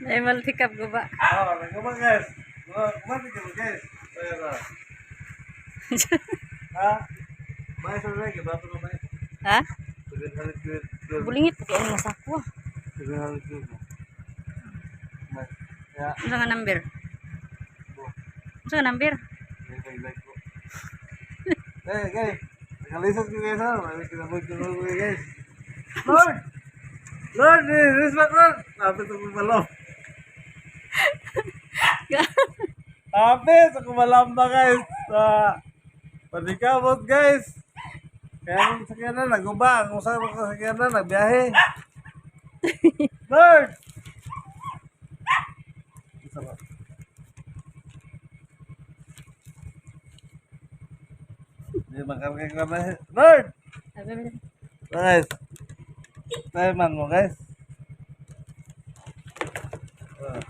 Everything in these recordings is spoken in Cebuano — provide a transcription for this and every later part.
Ay, multicab guba. Oh, nagkuba guys. Kumati ka ba guys? Pero, ha? May sa lagi, bato na may. Ha? 712. Bulingit pa kay ang sako. 712. May. Ya, Unsa nga number? bo. Unsa nga number? May like ko. Eh, guys. Nakalisod ko guys ha. May kinabog ko ko guys. Lord! Lord, eh, respect Lord! Lapit sa kumalom. Lapit sa kumalamba guys. Sa panikabot guys. Kaya ang sakyanan, naguba. Ang usap ang sakyanan, nagbiyahe. Lord! Isa ba? Hindi makarga ka na. Lord! Guys. Tayo man mo guys. Ah.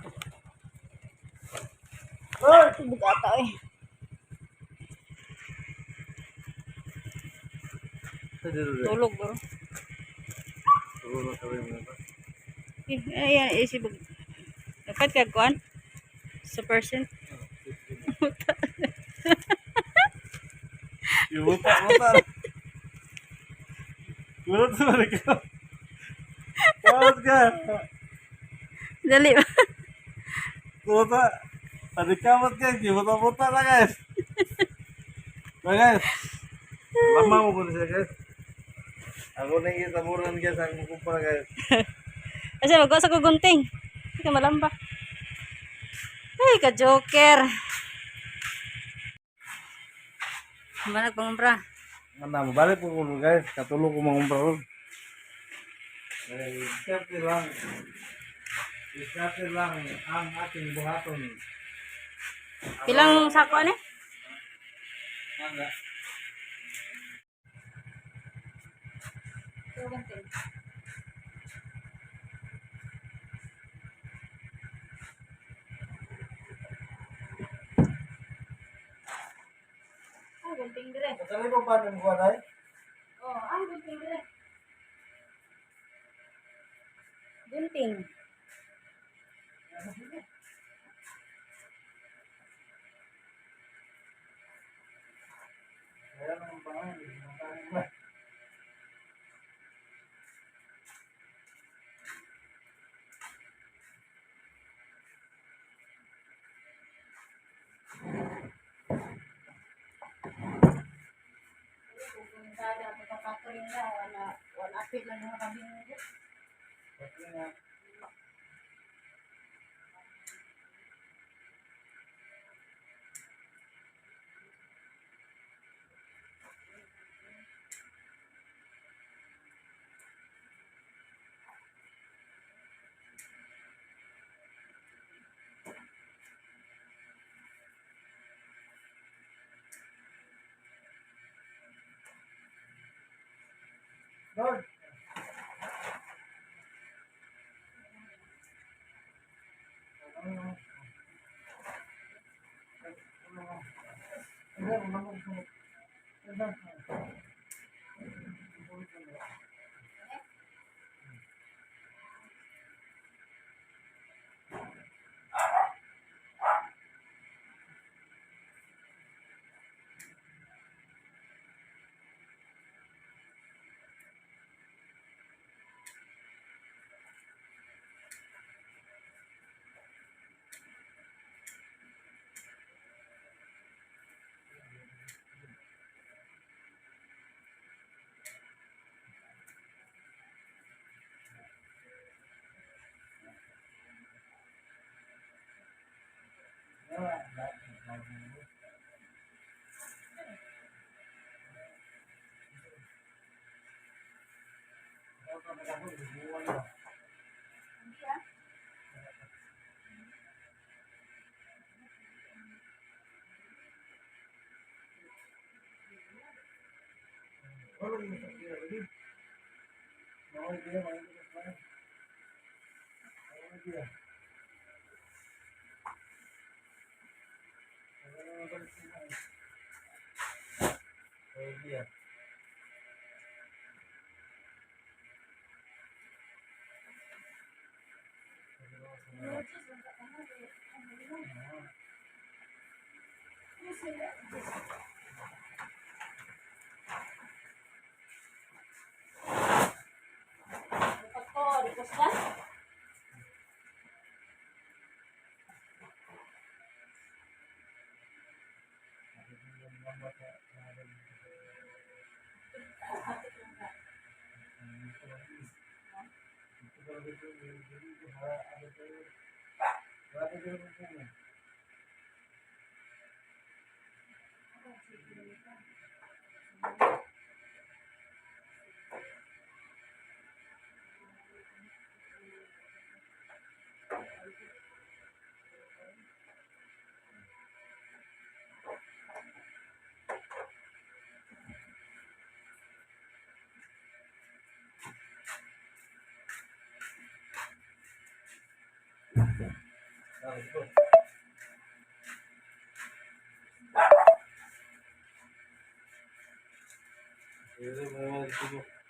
Lord! Bugata eh. Tulog bro. Tulog kami muna. Eh, ayan, eh, si Bug. Dapat ka kuan? Sa person. Ibuta, buta. Kulot sa balik ko. Kulot ka. Dali ba? Buta. Panikamot guys. Ibuta-buta na guys. Na guys. Lama mo ko na siya guys. Ako na yung taburan guys. Ang kumpara guys. Kasi magkuha sa kugunting. Hindi ka malamba. Ay, ka joker. Manag pangumpra. Ano, balik po ko guys. Katulog ko mga kumpara. Eh, diskarte lang. Diskarte lang ang ating buhaton. Pilang sako ani? Mangga. Gunting. Ah, gunting dire. Katali ko pa ng buwan ay? Oh, ah, gunting dire. Gunting. Kaya naman pa nga, hindi naman tayo ba? Kada pagkakatuloy na, wala, wala apil lang mga kabingo. Kasi nga, Lord! Yeah. Pagko, request na? Ah, ito. Sige, mga dito.